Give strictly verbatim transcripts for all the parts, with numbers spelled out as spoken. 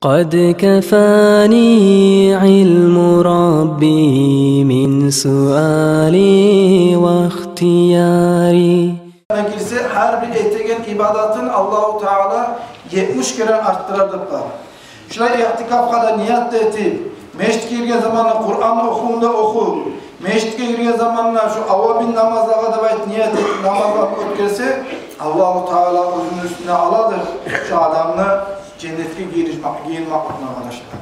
قد كفاني علم ربي من سؤالي واختياري. Гирсе, гьар бир этеген ибадатын Аллагьу Таала етмиш керен артдырар деп бар. Шулай иътикафгъа да ният этип, межитге гирген заманда Къуран охувун да охуп, межитге гирген заманда шу авабин намазлагъа деп айтып ният этип, намазларын оьтгерсе, Аллагьу Таала оьзюню уьстюне аладыр шу адамны женнетге гирижме-, гирмекликни, къардашлар.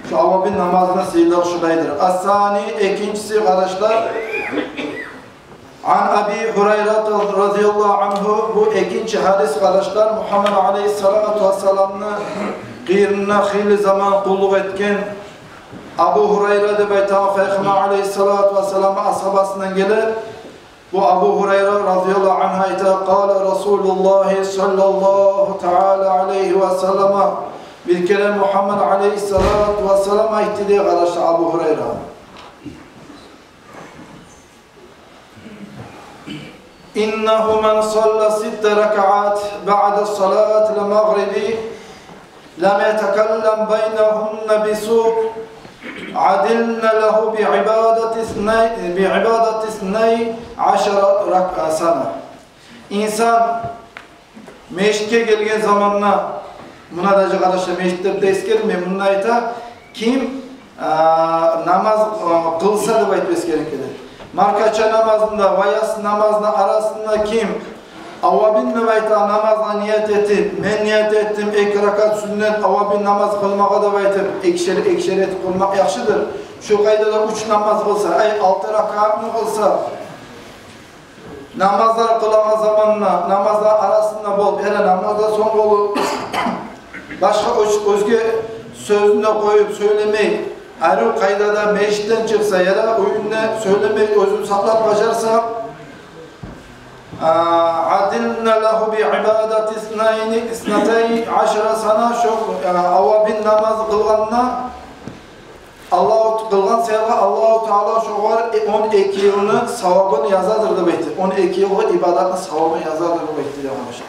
Шу авабин намазны сыйлылыгъы шулайдыр. Ассани, экинчиси, къардашлар, ан Аби Гьурайрата разияллагьу ангьу, бу экинчи гьадис, къардашлар, Мугьаммад алейгьиссалату вассаламны къырыйында хыйлы заман къуллукъ этген Абу Гьурайра деп айтагъан, Пайхаммар алейгьиссалату вассаламны асгьабасындан геле. Бу Абу Гьурайра разияллагьу ангьу айта: قال رسول الله صلى الله تعالى عليه وسلم. Бир керен Мугьаммад алейгьиссалату вассалам айтды дей, къардашлар, Абу Гьурайра: إنه من صلى ست ركعات بعد صلاة المغرب لم يتكلم بينهن بسوء عدلن له بعبادة اثني، بعبادة اثني عشر رك-، سنة. Инсан межитге гелген заманда, муна даже, къардашлар, межитлерде эсгерилмей, мунда айта, ким, а, намаз, а, къылса деп айтып эсгерилген. Маркача намазында ва яссы намазны арасында ким авабин деп айтагъан намазгъа ният этип, мен ният этдим эки ракаат сюннет авабин намаз къылмагъа деп айтып, экишер, экишер этип къылмакъ яхшыдыр. Шу къайдада уьч намаз къылса, ай, алты ракаатны къылса, намазлар къылагъан заманда, намазлар арасында болуп, яда намазлар сонг болуп, башгъа оьз-, оьзге сёзюн де къоюп, сёйлемей, арив къайдада межитден чыкъса, яда уьюнде сёйлемей, оьзюн сакълап бажарса, а, عدلن له بعبادة اثنتي عشرة سنة, шо, а, авабин намаз къылгъанда Аллагь къылгъан саялы Аллагьу Таала шогъар, э, он эки йылны савабын язадыр деп айтды. Он эки йылгъа ибадатны савабын язадыр деп айтды, къардашлар.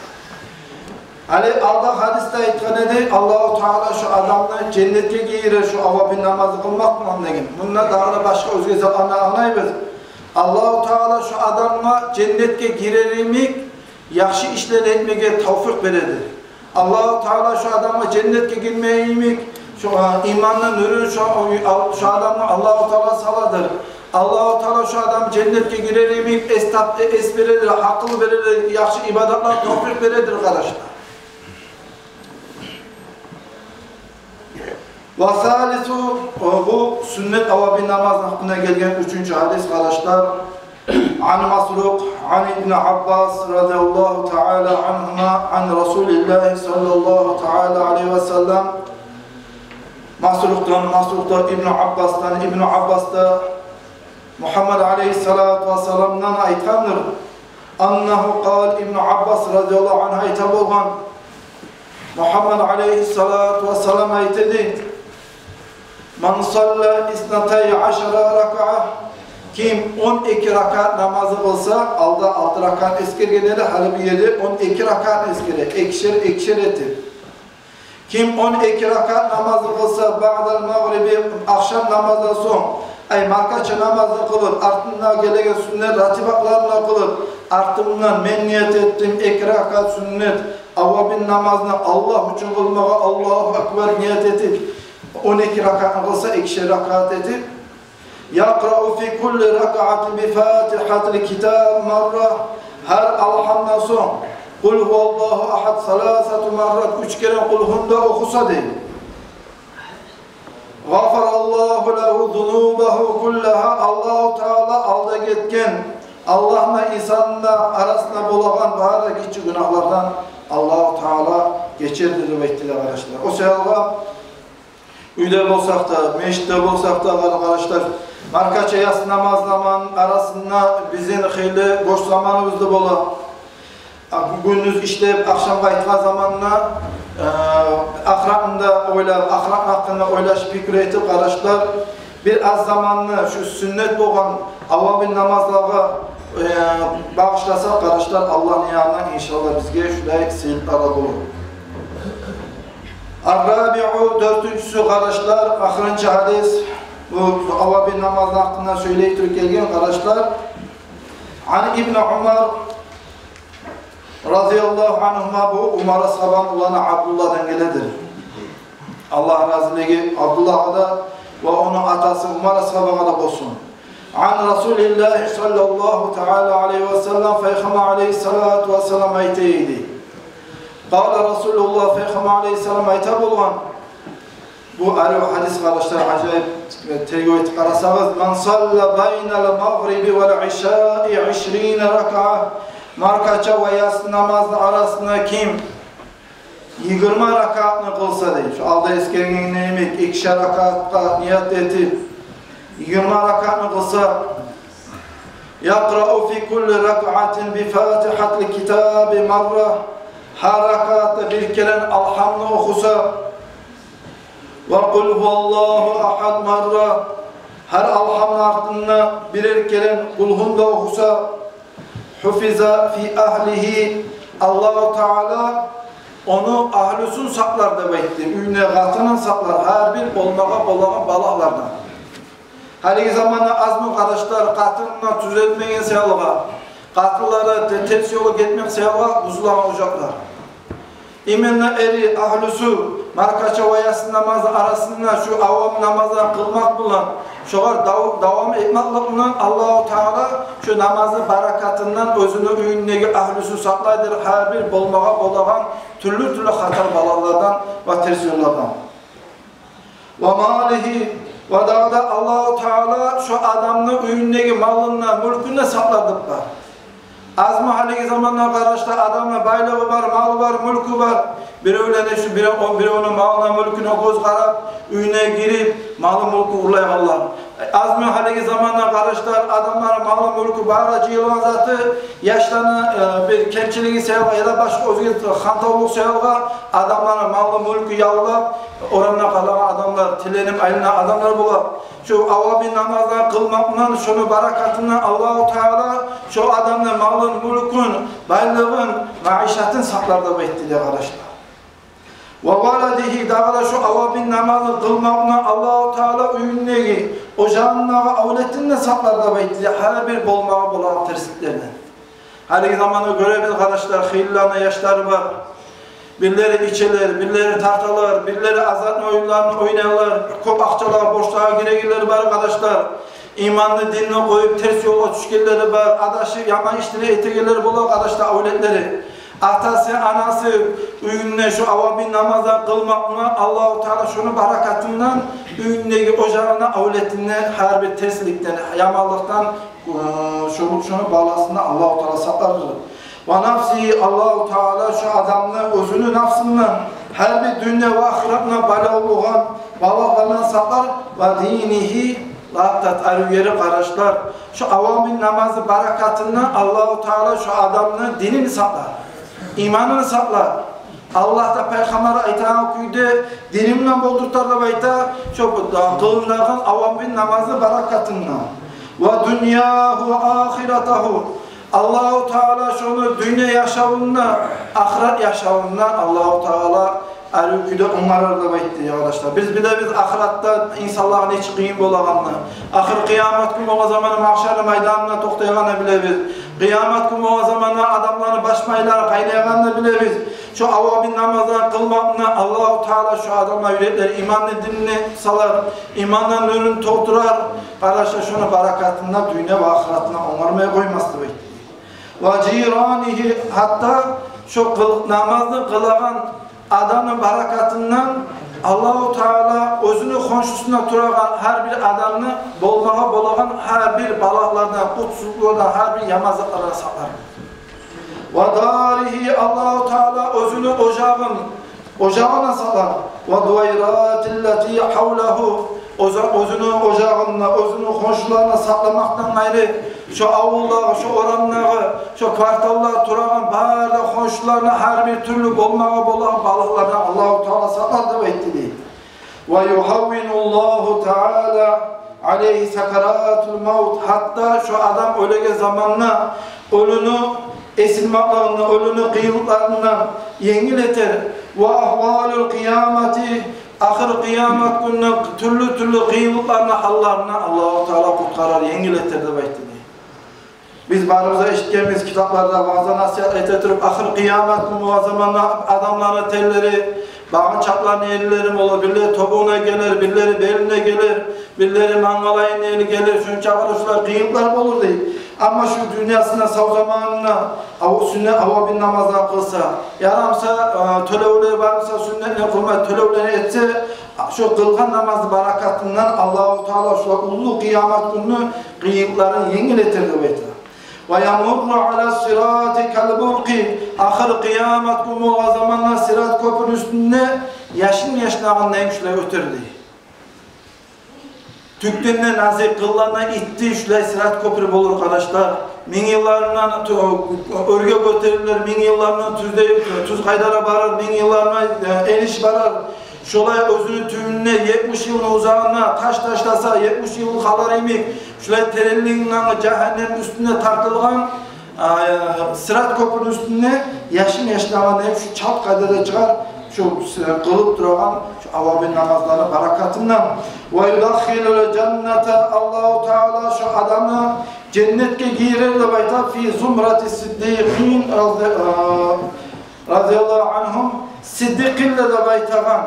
Гьали алда гьадисде айтгъан эди, Аллагьу Таала шу адамны женнетге гийирер шу авабин намазны къылмакъ булан деген. Мунда дагъы да башгъа оьзге затланы англайбыз. Аллагьу Таала шу адамгъа женнетге гирер йимик яхшы ишлер этмеге тавфикъ бередир. Аллагьу Таала шу адамгъа женнетге гирмеге йимик, шу, а, иманны нюрюн шу, а, шу адамгъа Аллагьу Таала саладыр. Аллагьу Таала шу адам женнетге гирер йимик эс тап-, э, эс бередир, гьакъыл бередир, яхшы ибадатлар тавфикъ бередир, къардашлар. Ва салису, о, бу сюннет авабин намазны гьакъында гелген уьчюнчю гьадис, къардашлар. Ан Масрукъ, ан Ибн Аббас разияллагьу таала ангьума, ан Расулиллагьи саллаллагьу таала алайгьи ва саллам. Масрукъдан, Масрукъдан Ибн Аббасдан, Ибн Аббас да Мугьаммад алайгьиссалату вассаламдан айтгъандыр. Аннагьу къала, Ибн Аббас разияллагьу ангьу айта болгъан, Мугьаммад алайгьиссалату вассалам айта эди: «Ман салла иснатая ашара ракаа», ким он эки ракаат намазны къылса, алда алты ракаат эсгерген эди, гьали бу ерде он эки ракаат эсгере, экишер, экишер этип. Ким он эки ракаат намазны къылса, баъдал магъриби, ахшам намаздан сонг, ай, маркача намазны къылып, артында гелеген сюннет ратибатларын да къылып, артындан мен ният этдим эки ракаат сюннет авабин намазны Аллагь учун къылмагъа, Аллагьу акбар ният этип, он эки ракаатны къылса, экишер ракаат этип, «Якърау фи кулли ракаатин би фатигьатил китаб марра». Гьар алгьамдан сонг «Къул гьуваллагьу агьад» саласату маррат, уьч керен «Къулгьу»н да охуса, дей. «Гъафараллагьу лагьу зунубагьу куллагьа». Аллагьу Таала алда гетген, Аллагьны, инсанны арасында болагъан бары да гиччи гюнагьлардан Аллагьу Таала гечерди деп айтдылар, къардашлар. О саялы уьйде болсакъ да, межитде болсакъ да, къардашлар, маркача, яссы намаз, намаз арасында бизин хыйлы бош заманыбыз да бола. А, гюндюз ишлеп, ахшам къайтгъан заманда, э, ахыратны да ойлап, ахыратны гьакъында ойлашып, пикру этип, къардашлар, бир аз заманны шу сюннет болгъан авабин намазлагъа, э, багъышласакъ, къардашлар, Аллагьны янындан, иншааллагь, бизге шулай сыйлыкълар да болур. Ар-рабиу, дёртюнчюсю, къардашлар, ахырынчы гьадис, бу аввабин намазны гьакъында сёйлей туруп гелген, къардашлар. Ан ибни Умар разияллагьу ангьума, бу Умар асгьабаны уланы Абдуллагьдан геледир. Аллагь разилиги Абдуллагьгъа да ва ону атасы Умар асгьабагъа да болсун. Ан Расулиллагьи саллаллагьу таала алайгьи ва саллам, Пайхаммар алайгьиссалату вассалам айта эди. Къала Расулуллагь, Пайхаммар алайгьиссалам айта болгъан. Бу арив гьадис, къардашлар, ажайып, тергев этип къарасагъыз: «Ман салла байнал магъриби вал ишаи ишрина ракаа». Маркача ва яссы намазны арасында ким йигирма ракаатны къылса, дей. Шу алда эсгерген йимик, экишер ракаатгъа ният этип, йигирма ракаатны къылса, якърау фи кулли ракаатин би фатигьатил китаби марра, гьар ракаатда бир керен Алгьамны охуса, ва къул гьуваллагьу агьад марра, гьар Алгьамны артында бирер керен Къулгьун да охуса, гьуфиза фи агьлигьи, Аллагьу Таала ону агьлюсюн сакълар деп айтды. Уьюнде къатынын сакълар, гьар бир болмагъа болагъан балагьлардан. Гьалиги заманда азмы, къардашлар, къатынына тюзелмеген саялгъа, къатынлары те-, терс ёлгъа гетмек саялгъа бузулагъан ожакълар. Именно эри, агьлюсю маркача ва яссы намазны арасында шу авваб намазланы къылмакъ булан, шогъар дав-, давам этмеклик булан Аллагьу Таала шу намазны баракатындан оьзюню уьюндеги агьлюсю сакълайдыр гьар бир болмагъа болагъан тюрлю-тюрлю хатар балагьлардан ва терс ёллардан. Ва малигьи, ва дагъы да Аллагьу Таала шу адамны уьюндеги малын да, мюлкюн де сакълар деп бар. Азмы гьалиги заманда, къардашлар, адамны байлыгъы бар, малы бар, мюлкю бар. Биревлени шу, бирев-, о-, биревню малына, мюлкюне гёз къарап, уьюне гирип, малы, мюлкю урлайгъанлар. Азмы гьалиги заманда, къардашлар, адамланы малы, мюлкю бары жыйылгъан заты, яшланы, э, бир кемчилиги саялгъа яда башгъа оьзге хантавлукъ саялгъа адамланы малы, мюлкю яллап, орамда къалагъан адамлар, тиленип айланагъан адамлар бола. Шу аввабин намазланы къылмакъ булан шону баракатындан Аллагьу Таала шу адамны малын, мюлкюн, байлыгъын, маишатын сакълар деп айтды, дей, къардашлар. Ва валадигьи, дагъы да шу аввабин намазын къылмакъ булан Аллагьу Таала уьюндеги, ожагъындагъы авлетин де сакълар деп айтды, дей, гьар бир болмагъа болагъан терсликлерден. Гьалиги заманда гёребиз, къардашлар, хыйлыланы яшлары бар. Бирлери ичелер, бирлери тарталар, бирлери азартный оюнланы ойнаялар. Кёп акъчалагъа, борчлагъа гирегенлер бар, къардашлар. Иманны, динни къоюп, терс ёлгъа тюшгенлери бар. Адашып, яман ишлени этегенлер бола, къардашлар, авлетлери. Атасы, анасы уьюнде шу аввабин намазланы къылмакъ булан Аллагьу Таала шону баракатындан уьюндеги, ожагъында, авлетинде гьар бир терсликден, яманлыкъдан, э, шону, шону баласындан Аллагьу Таала сакълар. Ва нафсигьи, Аллагьу Таала шу адамны оьзюню нафсындан, гьар бир дюнья ва ахыратына балагь болгъан балагьлардан сакълар. Ва динигьи, лап да арив ери, къардашлар, шу аввабин намазны баракатындан Аллагьу Таала шу адамны динин сакълар, иманын сакълар. Аллагь да, Пайхаммар айтагъан кюйде динин булан болдуртар деп айта, шу къылынагъан аввабин намазны баракатындан. Ва дуньягьу ва ахиратагьу. Аллагьу Таала шону дюнья яшавун да, ахырат яшавун да Аллагьу Таала арив кюйде онгарар деп айтды, я къардашлар. Биз билебиз ахыратда инсанлагъа нечик къыйын болагъанны. Ахыр къыямат гюн болгъан заманда магьшарны майданында токътайгъанны билебиз. Къыямат гюн болгъан заманда адамланы баш майлары къайнайгъанны билебиз. Шу аввабин намазланы къылмакъ булан Аллагьу Таала шу адамланы юреклерине иманны, динни салар, имандан нюрюн толтурар. Къардашлар, шону баракатындан дюнья ва ахыратына онгармай къоймас деп айтды. Ва жиранигьи, гьатта шу къыл-, намазны къылагъан адамны баракатындан Аллагьу Таала оьзюню хоншусунда турагъан гьар бир адамны болмагъа болагъан гьар бир балагьлардан, къутсузлукълардан, гьар бир яман затлардан сакълар. Ва даригьи, Аллагьу Таала оьзюню ожагъын, ожагъын да сакълар. Ва дуайратиллати гьавлагьу, оьзю-, оьзюню ожагъын да, оьзюню хоншуларын да сакъламакъдан къайры, шу авулдагъы, шу орамдагъы, шу кварталда турагъан бары да хоншуларын гьар бир тюрлю болмагъа болагъан балагьлардан Аллагьу Таала сакълар деп айтды, дей. Ва югьаввинуллагьу таала алайгьи сакаратул мавт. Гьатта шу адам оьлеген заманда оьлюню эсилмеклигинден, оьлюню къыйынлыкъларындан енгил этер. Ва агьвалул къиямати, ахыр къыямат гюнню тюрлю-тюрлю къыйынлыкъларына, гьалларына Аллагьу Таала къутгъарар, енгил этер деп айтды дей. Биз барыбыз да эшитгенбиз китапларда, ваъза-насигьат эте туруп, ахыр къыямат гюн болгъан заманда адамланы тенлери багъынчакъларыны ерлери болур, бирлери тобугъуна гелер, бирлери белине гелер, бирлери мангалайына ери гелер, шончакъы да шулай къыйынлыкълар болур дей. Амма шу дюньясында сав заманында ав-, сюннет авабин намазлар къылса, ярамса, э, тёлевлери бармса, сюннетлер къылмай, тёлевлени этсе, шу къылгъан намазны баракатындан Аллагьу Таала шулай уллу къыямат гюнню къыйынлыкъларын енгил этер деп айта. Ва ямурру ала сирати кал буркъи. Ахыр къыямат гюн болгъан заманда сират кёпюрню уьстюнде яшын яшнагъандай шулай оьтер дей. Тюкден де назик, къылдан да итти шулай сират кёпюр болур, къардашлар. Минг йылларындан ту-, оьрге гётерилер, минг йылларындан тюзде, тюз къайдада барар, минг йылларына, э, эниш барар. Шолай оьзюню тюбюнде етмиш йылны узагъына таш ташласа, етмиш йыл къалар йимик, шулай теренлигинден жагьаннем уьстюне тартылгъан, а, сират кёпюрню уьстюнде яшын яшнагъан йимик шу чалт къайдада чыгъар, шу къылып турагъан шу авабин намазланы баракатындан. Ва юдаххилул жанната, Аллагьу Таала шу адамны женнетге гийирер деп айта, фи зумрати сиддикъин рази-, а, разияллагьу ангьум, сиддикъинлер деп айтагъан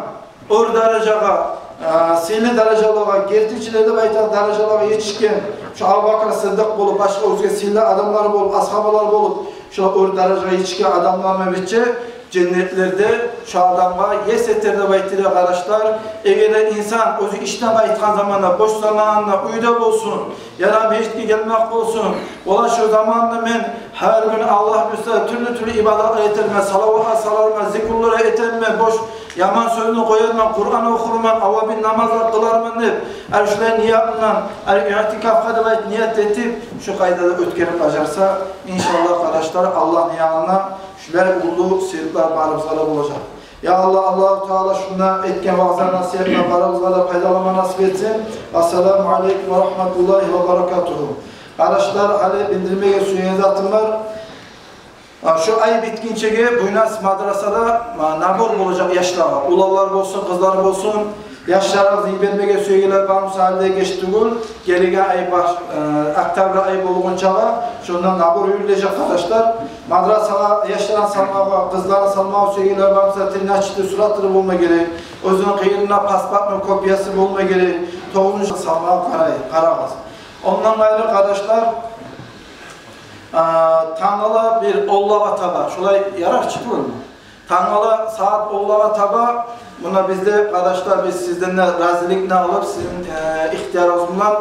оьр даражагъа, а, сыйлы даражалагъа, гертичилер деп айтагъан даражалагъа етишген, шу Абубакр Сыддыкъ болуп, башгъа оьзге сыйлы адамлар болуп, асгьабалар болуп, шулай оьр даражагъа етишген адамланы бирче женнетлерде шу адамгъа ес этер деп айтды дей, къардашлар. Эгер де инсан оьзю ишден къайтгъан заманда, бош заманында, уьйде болсун, яда межитге гелмек болсун, ола шу заманда мен гьар гюн Аллагь буюрса тюрлю-тюрлю ибадатлар этермен, салаватлар саларман, зикрулар этермен, бош яман сёзню къоярман, Къуран охурман, авабин намазлар къыларман деп, гьар шулай ниятындан, гьар иътикафгъа деп айтып ният этип, шу къайдада оьтгерип бажарса, иншааллагь, къардашлар, Аллагьны янында шулай уллу сыйлыкълар барыбызгъа да болажакъ. Я Аллагь, Аллагьу Таала шунда этген ваъза-насигьатдан барыбызгъа да пайдаланма насип этсин. Ассаламу алейкум ва рагьматуллагьи ва баракатугьу. Къардашлар, гьали билдирмеге сюеген затым бар. А, шу ай битгинчеге Буйнакск мадрасада, а, набор болажакъ яшлагъа. Уланлар болсун, къызлар болсун, яшларыгъызны йибермеге сюегенлер бар буса, гьали де геч тюгюл, гелеген ай баш-, э, октябрь ай болгъунчагъа шонда набор юрюлежек, къардашлар. Мадрасагъа яшларын салмагъа, къызларын салмагъа сюегенлер бар буса, тринадцать сураты болма герек. Оьзюню къырыйында паспортну копиясы болма герек. Тогъузунчу салмагъа къарай, къарагъыз. Ондан къайры, къардашлар, а, тангала бир онлагъа таба, шолай ярар чы тюгюлмю? Тангала сагьат онлагъа таба, муна бизде, къардашлар, биз сизден де разиликни алып, сизин, э, ихтиярыгъыз булан,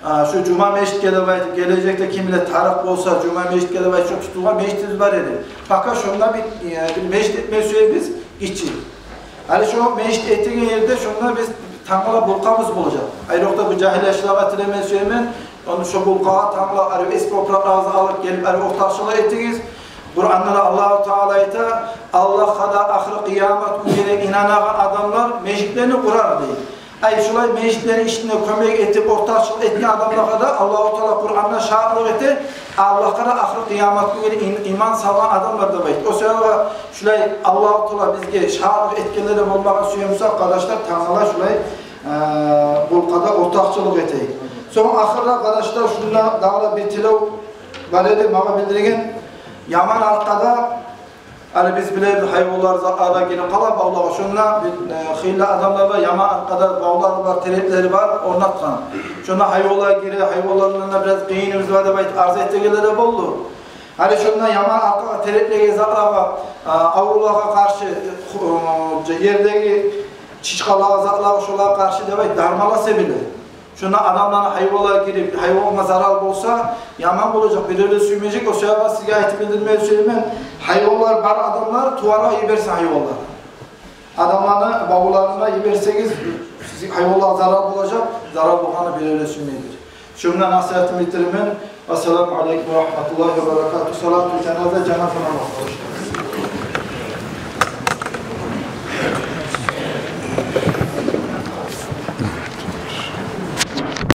а, шу жума межитге деп айтып, гележекде ким биле тарыкъ болса, жума межитге деп айтып, шу тутулгъан межитибиз бар эди. Пока шонда бир, э, бир межит этме сюебиз, гиччи. Гьали шо межит этеген ерде шонда биз тангала булкъабыз болажакъ. Айрокъда бу жагьил яшлагъа тилеме сюемен, ону шо булкъагъа тангала, ари эски опуракъларыгъызны алып гелип, ари ортакъчылыкъ этигиз. Къуранда да Аллагьу Таала айта: «Аллагьгъа да ахыр къыямат гюнге де инанагъан адамлар межитлени къурар», — дей. Ай, шулай межитлени ишинде кёмек этип, ортакъчылыкъ этген адамлагъа да Аллагьу Таала Къуранда шагьатлыкъ эте, Аллагьгъа да ахыр къыямат гюнге де ин-, иман салгъан адамлар деп айта. О саялы шулай Аллагьу Таала бизге шагьатлыкъ этгенлерден болмагъа сюе бусакъ, къардашлар, тангала шулай, э, булкъада ортакъчылыкъ этейик. Сонг ахырда, къардашлар, шунда дагъы да бир тилев бар эди магъа билдирген. Яман аркъада, гьали биз билебиз, гьайванлар, затлар да гирип къала бавлагъа. Шунда бир, э, хыйлы адамлар бар, яман аркъада бавлары бар, тереклери бар, орнатгъан. Шунда гьайванлар гире, гьайванлардан да бираз къыйыныбыз бар деп айтып арз этегенлер де болду. Гьали шунда яман аркъагъа, тереклеге, затлагъа, а, аврулагъа къаршы, ху-, э, ердеги чычкъалагъа, затлагъа, шолагъа къаршы деп айтып дарманлар себиле. Шунда адамланы гьайванлар гирип, гьайвангъа зарал болса, яман болажакъ, бирев де сюймежек. О саялы сизге айтып билдирме сюемен, гьайванлар бар адамлар туваргъа йиберсин гьайванлар. Адамланы бавларына йиберсегиз, сизге, гьайванлагъа зарал болажакъ, зарал болгъанны бирев де сюймейдир. Шунда насигьатымны битиремен. Ассаламу алейкум ва рагьматуллагьи ва баракатугь. Салату жаназа, жаназа намаз.